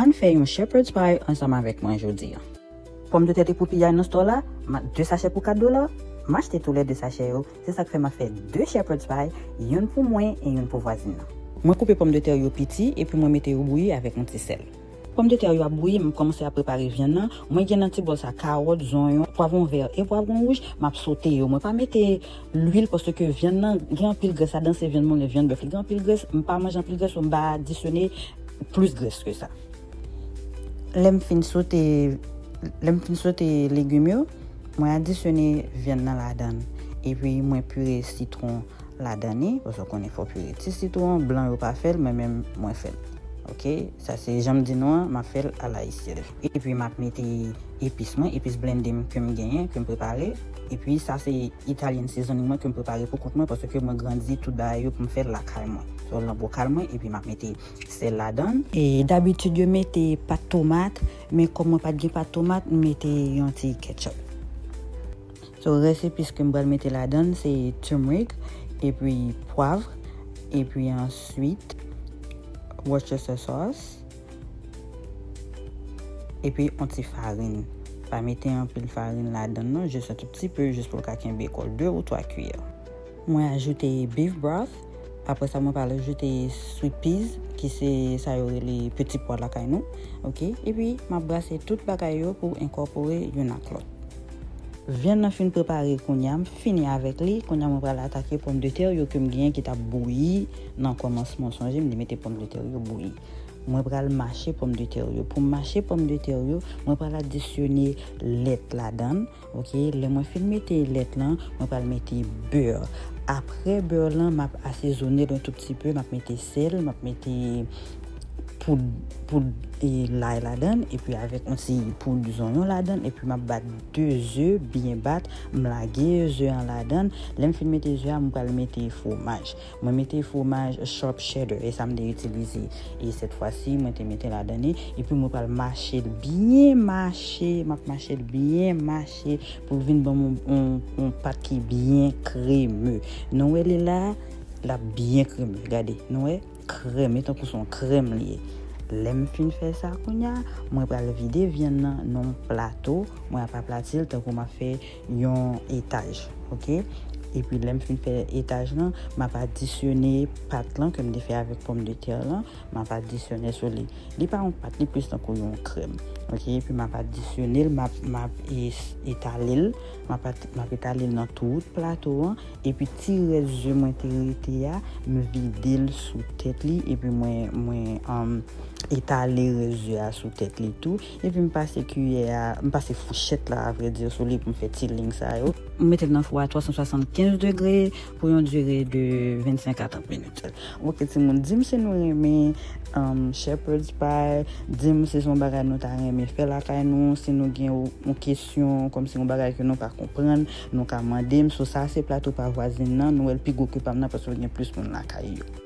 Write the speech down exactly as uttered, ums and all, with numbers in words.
Vin fè yon shepherd's pie ansanm avèk mwen jodi a. Pòmdetè te pou piyay nan store la, de sachè pou kat dola, m achte toulède sachè yo. Se sa k fè m ap fè de shepherd's pie, youn pou mwen e youn pou vwazin nan. Mwen koupe pòmdetè yo piti epi mwen mete yo bouyi avèk yon ti sèl. Pòmdetè yo ap bouyi, m kòmanse ap prepare vyann nan. Mwen gen nan ti bòl sa kawòt, zonyon, pwavwon vè e pwavwon wouj. M ap sote yo. Mwen pa mete lwil paske vyann nan gen anpil grès ladan, se vyann moulen, vyann bèf, li gen anpil grès. M pa manje anpil grès, so m pa adisyone plis grès ke sa. Lè m fin sote, lè m fin sote legim yo, mwen adisyone vyann nan ladan. Epi mwen pire sitwon ladan li, paske w konnen fò pire ti sitwon, blan yo pa fè l, mwen menm mwen fè l. Oke, sa se jan m di nou an, m ap fè l alayisyèn. Epi m ap mete epis mwen, epis blende m ke m genyen, ke m prepare. Epi sa se Italian seasoning mwen ke m prepare pou kont mwen, paske mwen grandi tout bagay yo pou m fè l lakay mwen. So, nan bokal mwen, epi m ap mete sèl ladan. E dabitid yo mete pat tomat, men kòm mwen pa t gen pat tomat, m mete yon ti ketchup. So, rès epis ke m pral mete ladan, se turmeric, epi pwav, epi answit Worcester sauce, epi yon ti farin. Pa mete anpil farin ladan non, jis yon tout ti pe, jis pou l ka kenbe kò l, de ou twa kiyè. Mwen ajoute beef broth. Apre sa, mwen pral ajoute sweet peas, ki se sa yo rele peti pwa lakay nou. Oke? Epi, m ap brase tout bagay yo pou enkòpore youn ak lòt. Vyann nan fin prepare kounye a, m fini avèk li. Kounye a, mwen pral atake pòmdetè yo ke m genyen ki t ap bouyi nan kòmansman. Sonje, m te mete pòmdetè yo bouyi. Mwen pral mache pòmdetè yo. Pou m mache pòmdetè yo, mwen pral adisyone lèt ladan. Oke, lè mwen fin mete lèt lan, mwen pral mete bè. Apre bè lan, m ap asezone l yon tout ti pe, m ap mete sèl, m ap mete poud, poud e lay ladan, epi avèk yon ti poud zonyon ladan, epi m ap bat de ze, byen bat, m lage ze an ladan. Lè m fin mete ze a, m pral mete fwomaj. Mwen mete fwomaj sharp cheddar, e sa m te itilize. E sèt fwa si, mwen te mete ladan li. Epi mwen pral mache l byen mache, m ap mache l byen mache pou l vin ban m yon, yon, yon pat ki byen kreme. Nou wè li la, l ap byen kreme. Gade, nou wè, kreme, tankou se yon krèm li ye. Lè m fin fè sa kounye a, mwen pral vide vyann nan nan yon plato, mwen ap aplati l tankou m ap fè yon etaj, oke? Epi lè m fin fè etaj lan, m ap adisyone pat lan ke m te fè avèk pòmdetè lan, m ap adisyone sou li. Li pa yon pat, li plis tankou yon krèm, oke? Epi m ap adisyone l, m ap, m ap es-, etale l, m ap at-, m ap etale l nan tout plato an, epi ti rès ze mwen te rete a, m vide l sou tèt li, epi mwen, mwen, um, etale rès ze a sou tèt li tou. Epi m pase kiyè a, m pase fouchèt la, a vrè di, sou li pou m fè ti liy sa yo. M mete l nan fou a twa san swasannkenz degre pou yon dire de vennsenk a trant minit. Oke, timoun, di m si nou renmen, um, shepherd's pie, di m si se yon bagay nou ta renmen fè lakay nou, si nou gen yon, yon kesyon, kòmsi yon bagay ke nou pa konprann, nou ka mande m. So, sa se plato pa vwazin nan, nou wè l pi gwo ke pa m nan, paske gen plis moun lakay yo.